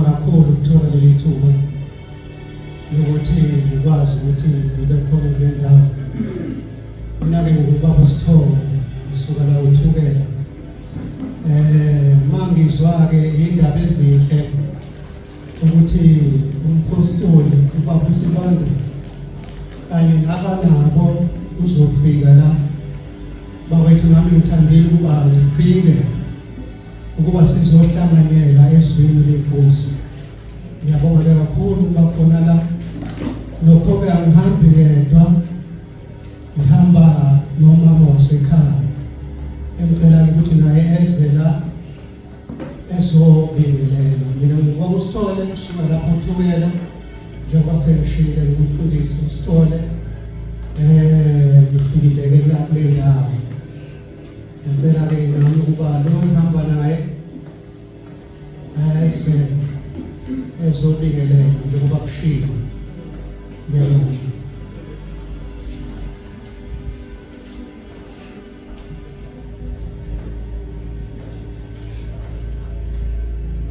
kakhulu ukuthola leli thuba lokuthi ngikwazi ukuthi ngibe khona kule ndawo. Mina-ke ngubaba uSithole, ngisuka la uThukela. Mangizwa-ke indaba ezinhle ukuthi umphostoli ubaba uSibanda kanye nabanabo uzofika la bakwethu, nami ngithandile ukuba ngifike ukuba sizohlanganyela ezwini lenkosi. Ngiyabonga kakhulu ukuba khona la. Nokho-ke angihambi ngedwa, ngihamba nomama wasekhaya engicela-ke ukuthi naye eze la ezobingelela. Mina ngibonga uSithole kusuka lapho uThukela, njengoba sengishile ngumfundisi uSithole. Ngifikile-ke kule ndawo, ngicela-ke nami ukuba lo ngihamba naye eze ezobingelela njengoba kushiwo. Ngiyabonga.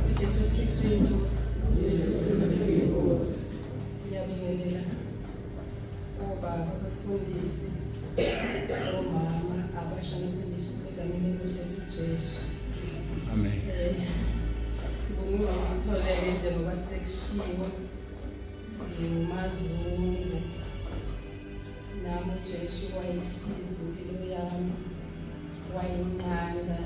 UJesu Kristu inkosi. Ngiyabingelela obaba, abafundisi, omama abasha nosindisi egameni lenkosi yethu uJesu. Amen. Ngumama uSitholeke njengoba sekushiwo, nginguMazungu. Nami uJesu wayisiza impilo yami, wayinqanda.